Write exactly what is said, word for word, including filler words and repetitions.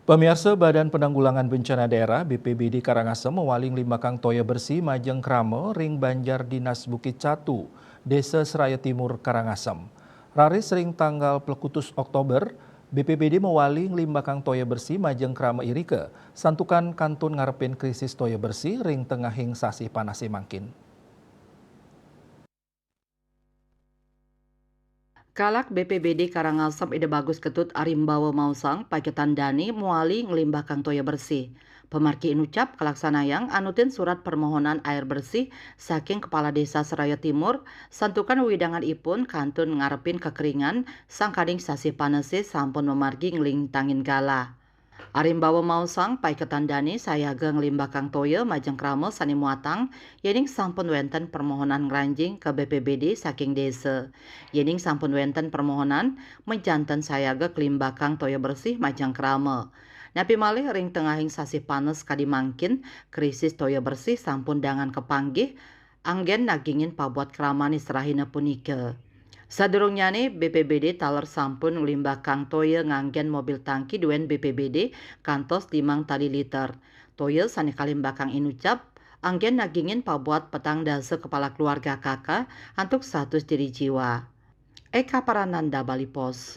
Pemirsa, Badan Penanggulangan Bencana Daerah, B P B D, Karangasem mawali nglimbakang toya bersih majeng krama ring Banjar Dinas Bukit Catu, Desa Seraya Timur, Karangasem. Raris ring tanggal plekutus Oktober, B P B D mawali nglimbakang toya bersih majeng krama irika, santukan kantun ngarepin krisis toya bersih ring tengahing sasih panase mangkin. Kalak B P B D Karangasem Ida Bagus Ketut Arimbawa maosang, paiketan dane mawali nglimbakang toya bersih. Pamargi inucap kalaksanayang anutin surat permohonan air bersih saking Kepala Desa Seraya Timur, santukan wewidangan ipun kantun ngarepin kakeringan, sangkaning sasih panase sampun mamargi nglintangin galah. Arimbawa maosang, paiketan dane sayaga nglimbakang toya majeng krama sane muatang, yening sampun wenten permohonan ngranjing ka B P B D saking desa. Yening sampun wenten permohonan, majanten sayaga kalimbakang toya bersih majeng krama. Napi malih ring tengahing sasih panes kadi mangkin, krisis toya bersih sampun dangan kapanggih, anggen nagingin pabuat kramane serahina punika. Sadurungnyane, B P B D taler sampun nglimbakang toya nganggen mobil tangki duen B P B D kantos limang tali liter. Toya sane kalimbakang inucap, anggen nagingin pabuat petang dasa kepala keluarga K K antuk satus diri jiwa. Eka Parananda, Bali Post.